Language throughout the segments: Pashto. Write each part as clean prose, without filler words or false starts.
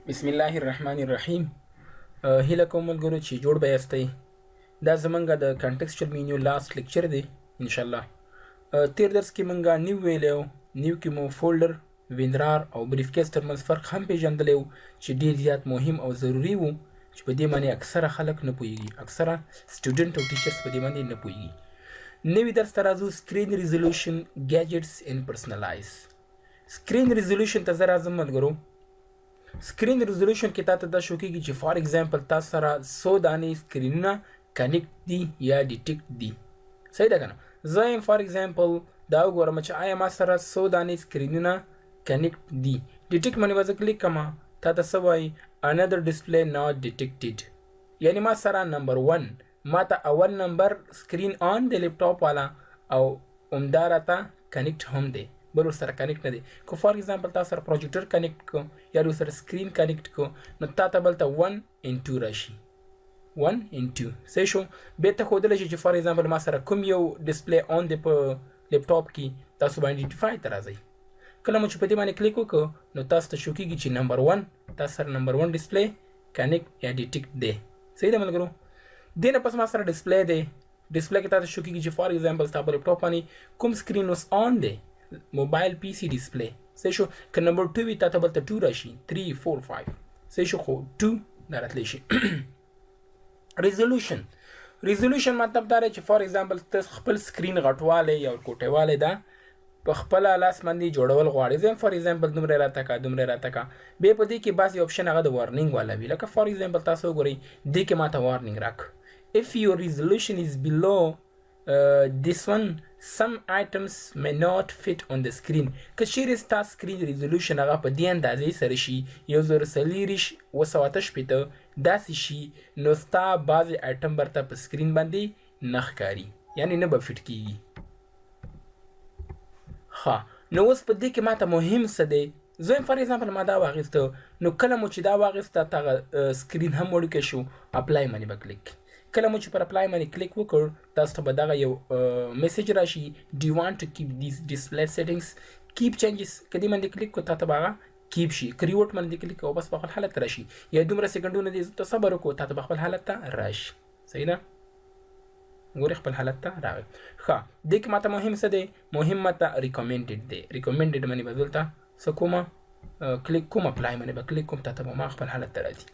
بسم الله الرحمن الرحیم. هیله کوم ملګرو چې جوړ به یاستئ. دا زمونږ د contextual menu last lecture دی ان شاء الله. تیر درس کې مونږ new ویلی و. new کې مو folder، WinRAR او briefcase ترمنځ فرق هم پیژندلی و چې ډیر زیات مهم او ضروري وو، چې په دې باندې اکثره خلک نه پوهیږي، اکثره student او teachers په دې باندې نه پوهیږي. نوی درس ته راځو، screen resolution، gadgets and personalize. Screen resolution ته زه راځم ملګرو. Screen resolution کې تاته دا show کیږي چې for example تاسو سره څو دانې سکرینونه connect دي یا detect دي، صحیح ده کنه؟ زه یم for example دا وګورم چې آیا ما سره څو دانې سکرینونه connect دي. Detect باندې به زه کلیک کړم، تا ته څه وایي؟ Another display not detected. یعنی ما سره نمبر 1، ما ته اول number screen on دی لپټاپ والا او همدا راته connect هم دی، بل ورسره connect نه دی. که for example تاسو سره projector connect کو یا ورسره screen connect کو، نو تا ته بلته 1 and 2 راشي، 1 and 2. صحیح شو؟ بیا ته ښودلی شي چې for example ما سره کوم یو display on دی په لپټاپ کې. تاسو باندې identify ته راځئ. کله مو چې په دې باندې کلیک وکړو، نو تاسو ته show کیږي چې نمبر 1، تاسو سره نمبر 1 display connect یا detect دی. صحیح ده ملګرو؟ دې نه پس ما سره display دی. Display کې تاسو show کیږي چې for example ستا په لپټاپ باندې کوم screen اوس on دی، mobile، PC، display. صحیح شو؟ که نمبر 2 وي، تاته بلته 2 راشي، 3، 4، 5. صحیح شو؟ خو 2 دا راتلی شي. Resolution، resolution مطلب دا دی چې for example ته خپل screen غټوالی یا کوټیوالی دا په خپل لاس باندې جوړول غواړي. زه for example دومره راته کا، دومره راته کا. بیا په دې کې بعضې option هغه د warning والا وي. لکه for example تاسو وګورئ، دې کې ماته warning راک: if your resolution is below this one، some items may not fit on the screen. که چیرې ستا screen resolution هغه په دې اندازې سره شي، 1024 768 داسې شي، نو ستا بعضې آیټم برته په screen باندې نه ښکاري، یعنی نه به fit کیږي. ښه، نو اوس په دې کې ماته مهم څه دی؟ زه for example ما دا واخیسته. نو کله مو چې دا واخیسته، هغه screen هم وړوکی شو. Apply باندې به کلیک. کله مو چې پر apply باندې کلیک وکړ، تاسو ته به دغه یو message راشي: do you want to keep these display settings؟ Keep changes. که دې باندې کلیک کو، تاته به هغه keep شي. که revert باندې کلیک کو، بس په خپل حالت راشي. یا دومره سیکنډونه دې ته صبر وکړو، تاته به خپل حالت ته راشي. صحیح ده؟ ګورې، خپل حالت ته راغی. ښه، دې کې ماته مهم څه دی؟ مهم ماته recommended دی. Recommended باندې به دلته څه کومه کلیک کوم، apply باندې به کلیک کوم، تاته به ما خپل حالت ته راځي.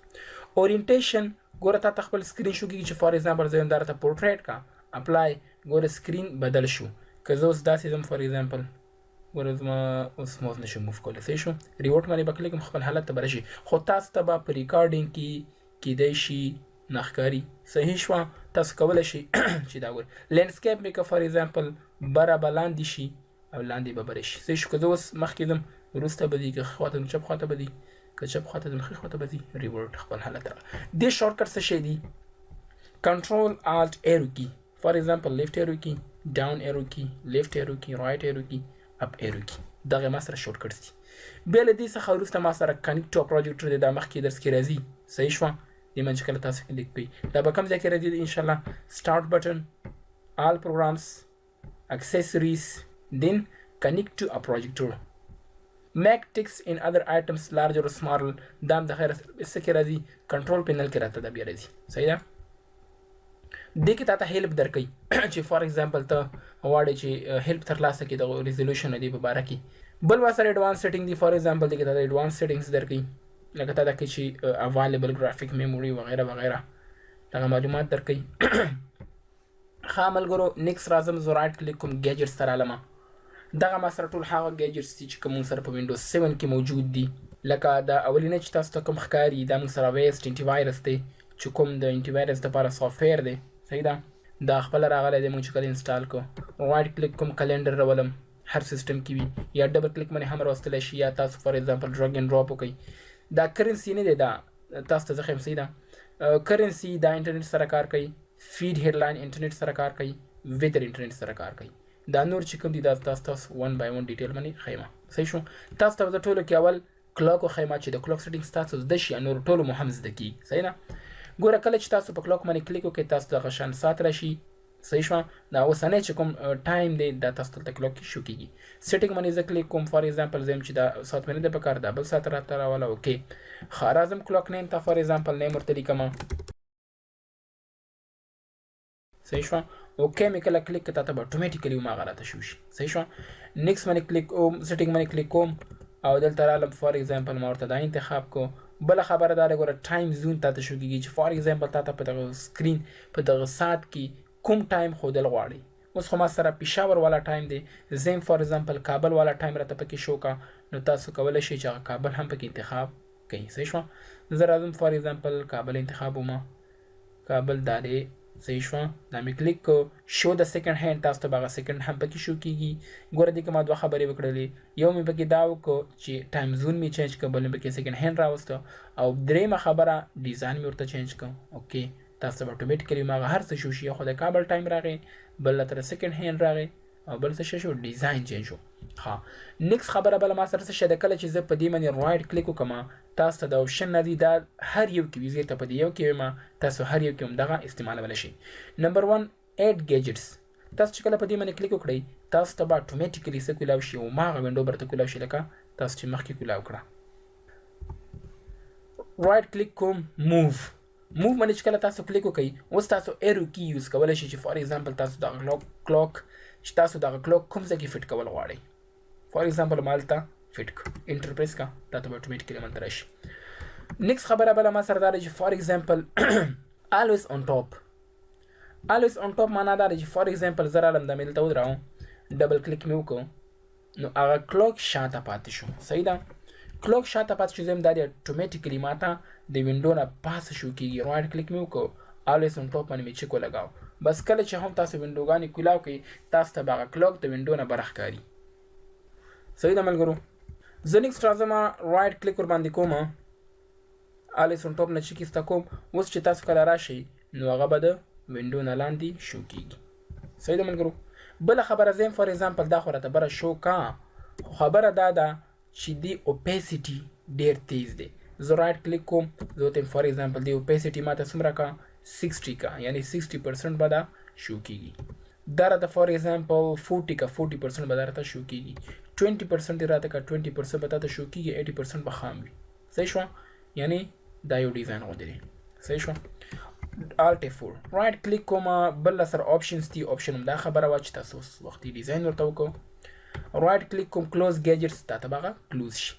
Orientation، ګوره، تا ته خپل screen show کیږي چې for example زه یم دا راته پورټریټ کا. Apply. ګوره، screen بدل شو. که زه اوس داسې ځم for example، ګوره، زما اوس موز نشم move کولی. صحیح شو؟ Revert باندې به کلیک کوم، خپل حالت ته به راشي، خو تاسو ته به په recording کې کیدای شي نه ښکاري. صحیح شوه؟ تاسو کولی شئ چې دا ګورئ، landscape مې که for example بره به لاندې شي او لاندې به بره شي. صحیح شو؟ که زه اوس مخکې ځم، وروسته به ځي، که ښي خواته ځم، چپ خواته به ځي، که چپ خواته ځم، ښي خواته به ځي. Revert خپل حالت راغی. دې shortcut څه شی دي؟ Control Alt arrow key، for example left arrow key، down arrow key، left arrow key، right arrow key، up arrow key، دغه ما سره shortcuts دي. بیا له دې څخه وروسته ما سره connect to projector دی. دا مخکې درس کې راځي. صحیح شوه؟ دې باندې چې کله تاسو کلیک کوئ، دا به کوم ځای کې راځي؟ ان شاء الله start button، all programs، accessories، then connect to a projector، make text and other items larger or smaller. دا هم د خیر څه کې راځي؟ Control panel کې راته دا بیا راځي. صحیح ده؟ دې کې تاته help درکوي چې for example ته غواړې چې help ترلاسه کړې د resolution دی په باره کې. بل ورسره advance setting دی. For example دې کې تاته advance settings درکوي، لکه تا دا کې چې available graphic memory وغیرہ وغیرہ دغه معلومات درکوي. ښه ملګرو، next راځم. زه right click کوم، gadgets ته رالم. دغه ما سره ټول هغه gadgets دي چې کوم سره په وینډوز 7 کې موجود دي. لکه دا اولینه چې تاسو ته کوم ښکاري، دا موږ سره Avast antivirus دی، چې کوم د antivirus لپاره software دی. صحیح ده؟ دا خپل راغلی دی، موږ چې کله install کو. Right click کوم، calendar راولم. هر سیستم کې وي، یا double click باندې هم راوستلی شي، یا تاسو for example drag and drop وکړئ. دا currency نه دی، دا تاسو ته زه ښیم. صحیح ده؟ Currency دا انټرنیټ سره کار کوي، feed headline انټرنیټ سره کار کوي، weather انټرنیټ سره کار کوي. دا نور چې کوم دي، دا تاسو 1 by 1 detail باندې ښیم. صحیح شو؟ تاسو ته ټولو کې اول clock وښیم چې د clock settings تاسو زده شي، نور ټولو مو هم زده کیږي. صحیح ده؟ ګوره، کله چې تاسو په clock باندې کلیک وکړئ، تاسو دغه شان ساعت راشي. صحیح شو؟ دا اوسنی چې کوم time دی، دا تاسو دلته clock کې show کیږي. Setting باندې زه کلیک کوم، for example زه چې دا ساعت مې نه دی پکار، دا بل ساعت راته راوله. Okay، ښه، راځم clock name ته، for example name ورته لیکم. صحیح شو؟ okay مې کله کلیک کړه، ته به automatically هماغه راته شو شي. صحیح شو؟ next باندې کلیک کوم، setting باندې کلیک کوم او دلته رالم، for example ما ورته دا انتخاب کو. بله خبره دا ده، ګوره، time zone تاته شو کېږي چې for example تاته په دغه screen، په دغه ساعت کې کوم time ښودل غواړي. اوس خو ما سره پېښور والا time دی. زه for example کابل والا time راته پکې شو کا، نو تاسو کولی شئ چې هغه کابل هم پکې انتخاب کړئ. صحیح شوه؟ زه راځم، for example کابل انتخابوم، کابل دا دی. صحیح شوه؟ دا مې کلیک کو، show the second hand، تاسو ته به هغه second هم پکې شو کیږي. ګوره، دې کې ما دوه خبرې وکړلې. یو مې پکې دا وکړو چې time zone مې change کړ، بل مې پکې second hand راوستو او درېیمه خبره design مې ورته change کړ. okay، تاسو ته به automatically هغه هر څه شو شي. خو د کابل time راغی، بل تر second hand راغی او بل څه شو، design change شو. ها، next خبره بل ما سره څه شه ده؟ کله چې زه په دې باندې right click وکم، تاسو ته د option نه دی. دا هر یو کې وي، زه ته په دې یو کې ما تاسو هر یو کې هم دغه استعمالول شي. number 1، add gadgets. تاسو چې کله په دې باندې کلیک وکړئ، تاسو ته به automatically څه کولاو شي؟ او ماغه window برته کولاو شي لکه تاسو چې مخکې کولاو کړه. right click کوم، move. move باندې چې کله تاسو کلیک وکړئ، اوس تاسو arrow key use کولی شئ چې for example تاسو دغه clock چې تاسو دغه clock کوم ځای کې fit کول غواړئ. for example ما هلته fit کړ، enter press کا، دا ته به automatically ملته راشي. next خبره بله ما سره دا ده چې for example always on top. always on top معنا دا ده چې for example زه رالم، دا مې دلته ودراوم، double click مې وکړو، نو هغه clock شاته پاتې شو. صحیح ده؟ clock شاته پاتې شو. زم دا دی automatically ماته د window نه پاسه شو کیږي. right click مې وکړو، always on top باندې مې check ولګاو. بس کله چې هم تاسو وینډوګانې کولاو کوي، تاسو ته به هغه clock د window نه بره ښکاري. صحیح ده ملګرو؟ زه next راځم، right click ور باندې کوم، always on top نه check ایسته کوم. اوس چې تاسو کله راشئ، نو هغه به د window نه لاندې شو کیږي. صحیح ده ملګرو؟ بله خبره، زه for example دا خو راته بره شو کا، خو خبره دا ده چې دی opacity ډیر تیز دی. زه right click کوم، زه ته for example دی opacity ماته څومره کا؟ 60 کا، یعنی 60% به دا شو کیږي. دا راته for example 40 کا، 40% به دا راته شو کیږي. 20% راته کا، 20% به تاته شو کیږي، 80% به خام وي. صحیح شو؟ یعنی دا یو design غوندې دی. صحیح شو؟ Alt F4، right click کوم، بل سره options دي. option هم دا خبره وه چې تاسو اوس وختي design ورته وکړو. right click کوم، close gadgets، تا ته به هغه close شي.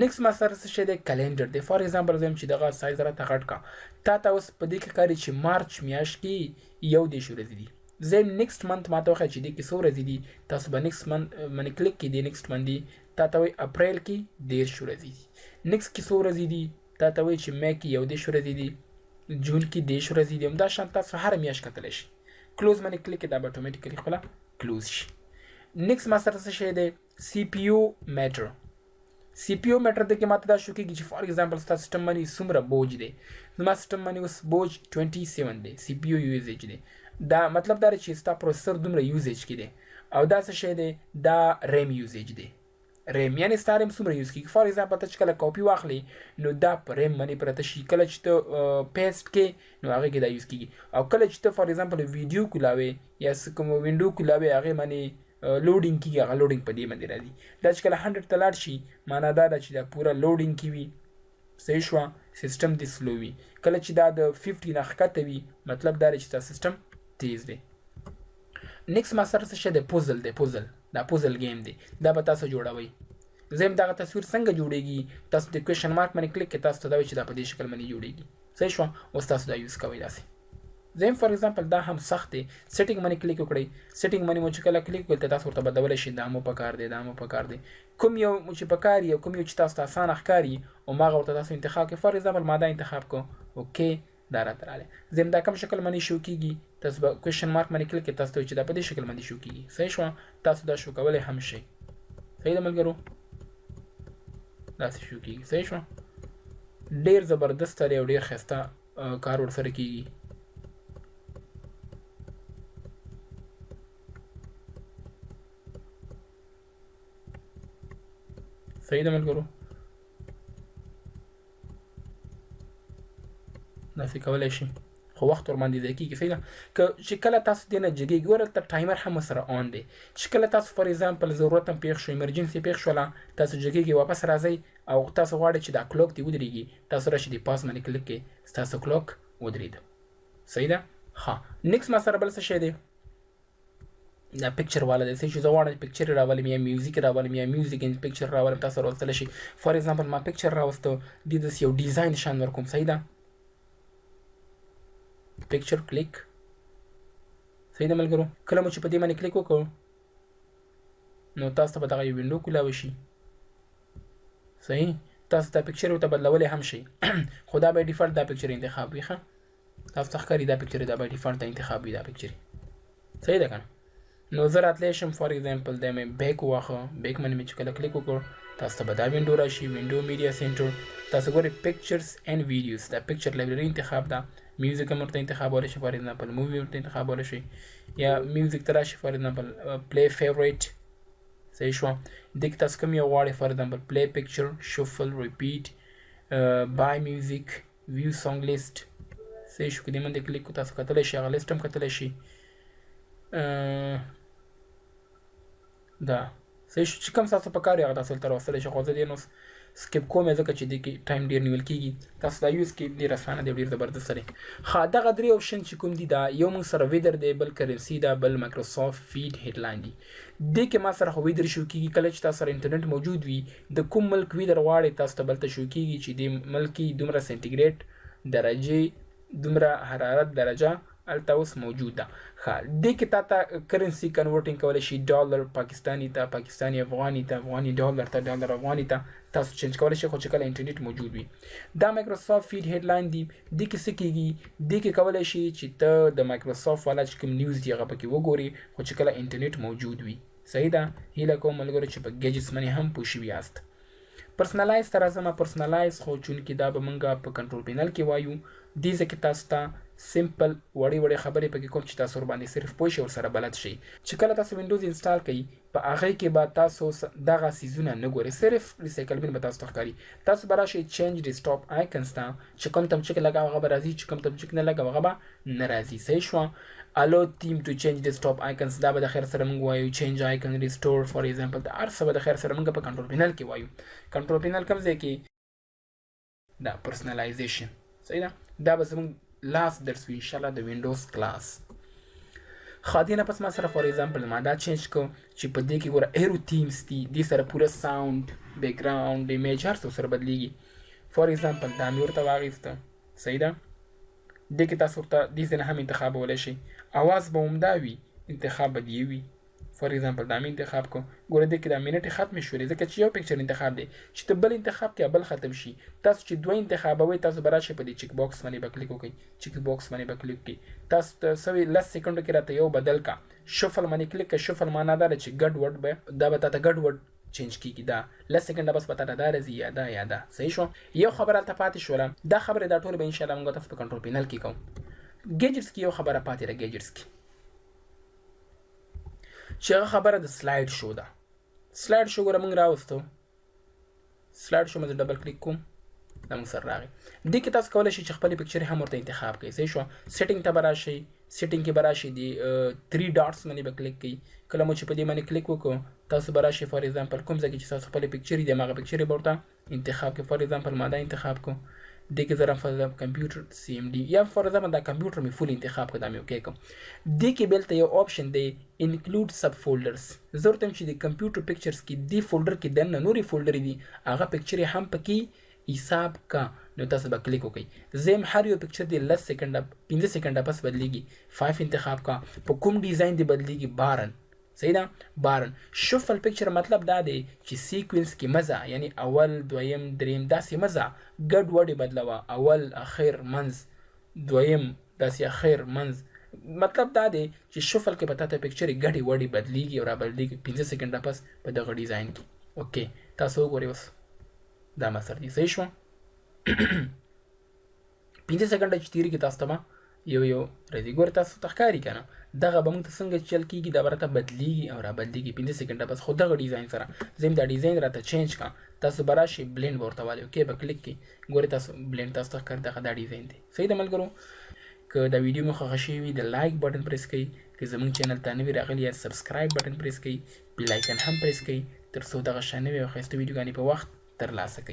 next ما سره څه شی دی؟ calendar دی. for example زه چې دغه سایز راته غټ کا، تا ته اوس په دې کې ښکاري چې مارچ میاشت کې 31 ورځې دي. زه next month ما ته وښیه چې دې کې څو ورځې دي. تاسو به next month باندې کلیک کړئ، دې next month دی، تا ته وایي اپریل کې 30 ورځې دي. next کې څو ورځې دي؟ تا ته وایي چې می کې 31 ورځې دي، جون کې 30 ورځې دي. همدا شان تاسو هره میاشت کتلی شئ. close باندې کلیک، دا به automatically خپله close شي. next ما سره څه شی دی؟ CPU meter. CPU meter د کې ماته دا شو کېږي چې for example ستا سیستم باندې څومره بوج دی. زما سیستم باندې اوس بوج 27 دی، CPU usage دی. دا مطلب دا دی چې ستا processor دومره usage کې دی. او دا څه شی دی؟ دا RAM usage دی. ریم یعنی ستا ریم څومره use کیږي. for example ته چې کله کاپي واخلې، نو دا په ریم باندې پرته شي. کله چې ته paste کې، نو هغه کې دا use کیږي. او کله چې ته for example ویډیو کولاوي یا کوم window کولاوي، هغه باندې loading کیږي، هغه loading په دې باندې راځي. دا چې کله 100 ته لاړ شي، معنا دا ده چې دا پوره loading کې وي. صحیح شوه؟ سیستم دې slow وي. کله چې دا د 50 نه ښکته وي، مطلب دا دی چې دا سیستم تیز دی. next ما سره څه شی دی؟ پوزل دی. پوزل، دا puzzle game دی، دا به تاسو جوړوئ. زه هم دغه تصویر څنګه جوړیږي، تاسو د question mark باندې کلیک کړئ، تاسو ته دا وایي چې دا په دې شکل باندې جوړیږي. صحیح شوه؟ اوس تاسو دا use کوئ داسې. زه فار example دا هم سخت دی. setting باندې کلیک وکړئ. setting باندې مو چې کله کلیک وکړ، تاسو ورته بدلولی شئ. دا مو پکار دی، دا مو پکار دی، کوم یو مو چې پکار یو، کوم یو چې تاسو ته اسانه ښکاري، او ماغه ورته تاسو انتخاب کړئ. for example ما دا انتخاب کو. okay، دا راته راغلی. زم دا کوم شکل باندې شو کیږي؟ تاسو به question mark باندې کلیک کړئ، تاسو ته چې دا په دې شکل باندې شو کیږي. صحیح شو؟ تاسو دا شو کولی هم شئ. صحیح ده ملګرو؟ داسې شو کیږي. صحیح شو؟ ډیر زبردست دی او ډیر ښایسته کار ورسره کیږي. صحیح ده ملګرو؟ داسې کولی شي. خو خو وخت ورباندې ضایع کیږي. صحیح ده که چې کله تاسو دې نه جګیږي، ګوره دلته ټایمر هم سره آن دی، چې کله تاسو فار ایگزامپل ضرورت هم پیښ شو، ایمرجنسي پیښ شوله، تاسو جګیږي واپس راځئ او تاسو غواړئ چې دا کلوک دی ودریږي، تاسو راشئ د پاز باندې کلیک کړئ، ستاسو کلوک ودرید. صحیح ده. ښه نیکس ما سره بل څه شی دی؟ دا پکچر والا دی چې زه غواړم پکچر راولم یا میوزیک راولم یا میوزیک ان پکچر راولم، تاسو راوستل شي. فار ایگزامپل ما پکچر راوستو، دې داسې یو ډیزاین شان ورکوم. صحیح ده، پکچر کلیک. صحیح ده ملګرو، کله مو چې په دې باندې کلیک وکړو نو تاسو ته به دغه یو وینډو کولاوه شي. صحیح، تاسو دا پکچر ورته بدلولی هم شئ، خو دا بای ډیفالت دا پکچر انتخاب وي. ښه تاسو ته ښکاري دا پکچر دا بای ډیفالت دا انتخاب وي دا پکچر. صحیح ده که نه؟ نو زه راتلی شم فار ایگزامپل دا مې بیک وواخه، بیک باندې مې چې کله کلیک وکړ تاسو ته به دا وینډو راشي، وینډو میډیا سنټر. تاسو ګورئ پکچرز اینډ ویډیوز، دا پکچر لایبرري انتخاب ده، میوزیک هم ورته انتخابولی شئ، فار ایگزامپل مووي ورته انتخابولی شئ، یا میوزیک ته راشي فار ایگزامپل پلی فیوریټ. صحیح شوه، دې کې تاسو کوم یو غواړئ، فار ایگزامپل پلی پکچر، شفل، ریپیټ، بای میوزیک، ویو سانګ لیست. صحیح شو، که دې باندې کلیک کړو تاسو کتلی شئ، هغه لیست هم کتلی شئ. دا صحیح شو چې کوم تاسو په کار هغه تاسو دلته راوستلی شئ، خو زه دې نو سکیپ کوم ځکه چې دې کې ټایم ډېر نیول کېږي. تاسو دا یوز کې ډېر اسانه دی، ډېر زبردست دی. ښه دغه درې اپشن چې کوم دي، دا یو موږ سره ویدر دی، بل کرنسي ده، بل مایکروسافټ فیډ هیډلاین دي. دې کې ما سره خو ویدر شو کېږي، کله چې تاسو سره انټرنیټ موجود وي، د کوم ملک ویدر غواړئ تاسو ته بلته شو کېږي چې دې ملک کې دومره سانتیګریډ درجې، دومره حرارت درجه هلته اوس موجود ده. ښه دې کې تا ته کرنسي کنورټینګ کولی شي، ډالر پاکستاني ته، پاکستاني افغاني ته، افغاني ډالر ته، ډالر افغاني ته تاسو چینج کولی شئ، خو چې کله انټرنیټ موجود وي. دا مایکروسافټ فیډ هیډلاین دي، دې کې څه کېږي؟ دې کې کولی شي چې ته د مایکروسافټ والا چې کوم نیوز دی هغه پکې وګورې، خو چې کله انټرنیټ موجود وي. صحیح ده، هیله کوم ملګرو چې په ګیجټس باندې هم پوه شوي یاست. پرسنلایز ته راځم. پرسنلایز خو چونکې دا به مونږ په کنټرول پینل کې وایو، دې ځکه تاسو ته سمپل وړې وړې خبرې پکې کوم چې تاسو ورباندې صرف پوه شئ، ورسره بلد شئ. چې کله تاسو وینډوز انسټال کړئ په هغې کې به تاسو دغه څیزونه نه ګورئ، صرف ریسایکل بین به تاسو ته ښکاري. تاسو به راشئ چینج ډیسکټاپ آیکنز ته، چې کوم تم چک لګاو هغه به راځي، چې کوم تم چک نه لګاو هغه به نه راځي. صحیح شوه. الو تیم ټو چینج ډیسکټاپ آیکنز، دا به د خیر سره موږ وایو. چینج آیکن ریسټور فار ایگزامپل، دا هر څه به د خیر سره موږ په کنټرول پینل کې وایو. کنټرول پینل کوم ځای کې؟ دا پرسنلایزیشن. صحیح ده، دا به زموږ لاست درس وي ان شاء الله د وینډوز کلاس. ښه دې نه پس ما سره فار ایگزامپل ما دا چینج کو چې په دې کې ګوره ایرو تیمز دي، دې سره پوره ساوند، بیکګراوند، ایمیج هر څه سره بدلیږي. فار ایگزامپل دا مې ورته واخیسته. صحیح ده، دې کې تاسو ورته دې ځای نه هم انتخابولی شئ، اواز به همدا وي، انتخاب به دې وي. فار ایگزامپل دا مې انتخاب کو، ګوره دې کې دا منټې ختمې شولې ځکه چې یو پکچر انتخاب دی، چې ته بل انتخاب کې بل ختم شي. تاسو چې دوه انتخابوئ تاسو به راشئ په دې چیک باکس باندې به کلیک وکړئ، چیک باکس باندې به کلیک وکړئ، تاسو ته سوي 10 سیکنډو کې راته یو بدل کا. شفل باندې کلیک که، شفل معنا دا ده چې ګډ وډ به دا به تاته ګډ وډ چینج کیږي، دا 10 سیکنډه بس به تاته دا راځي یا دا یا دا. صحیح شو، یو خبره هلته پاتې شوله، دا خبرې دا ټول به ان شاء الله موږ تاسو په کنټرول پینل کې کوو. ګیجټس کې یو خبره پاتې ده، ګیجټس کې چې هغه خبره د سلایډ شو ده. سلایډ شو ګوره موږ راوستو، سلایډ شو مې ډبل کلیک کوم، دا موږ سره راغی. دې کې تاسو کولی شئ چې خپلې پکچرې هم ورته انتخاب کړئ. صحیح شو، سیټینګ ته به راشئ، سیټینګ کې به راشئ، د 3 ډاټس باندې به کلیک کړئ. کله مو چې په دې باندې کلیک وکړو تاسو به راشئ فار ایگزامپل کوم ځای کې چې تاسو خپلې پکچرې دي هماغه پکچرې به ورته انتخاب کړئ. فار ایگزامپل ما دا انتخاب کړو، دې کې زه رم فار ایگزامپل کمپیوټر سی ام ډي یا فار ایگزامپل دا کمپیوټر مې فول انتخاب کړ، دا مې اوکې کړم. دې کې بلته یو آپشن دی انکلوډ سب فولډرز، زه ورته وایم چې د کمپیوټر پکچرز کې دې فولډر کې دننه نورې فولډرې دي هغه پکچرې هم پکې حساب کا، نو تاسو به کلیک وکړئ. زه هم هر یو پکچر دی 10 سیکنډه 5 سیکنډه پس بدلیږي، 5 انتخاب کا، په کوم ډیزاین دی بدلیږي، بارن. صحیح ده، بارن شفل پکچر مطلب دا دی چې سیکوینس کې مزه، یعنی اول دویم دریم داسې مزه ګډ وډې بدلوه، اول اخر منځ دویم داسې اخر منځ، مطلب دا دی چې شفل کې به تاته پکچرې ګډې وډې بدلیږي او را بدلیږي 5 سیکنډه پس په دغه ډیزاین کې. اوکې تاسو وګورئ اوس دا ما سره دي. صحیح شو، 5 سیکنډه چې تېرېږي تاسو ته به یو یو راځي. ګوره تاسو ته ښکاري که نه، دغه به موږ ته څنګه چل کېږي، دا به راته بدلیږي او را بدلیږي 5 سیکنډه پس. خو دغه ډیزاین سره زه دا ډیزاین راته چینج کا، تاسو به راشئ بلینډ به ورته والئ، اوکې به کلیک کړئ، ګورئ تاسو بلینډ تاسو ته ښکاري، دغه دا ډیزاین دی. صحیح ده ملګرو، که دا ویډیو مو خوښه شوې وي، د لایک بټن پریس کړئ. که زموږ چینل ته نوي راغلي یاست، سبسکرایب بټن پریس کړئ، بیل آیکن هم پریس کړئ، تر څو دغه شان نوې او ښایسته ویډیوګانې په وخت ترلاسه کړئ.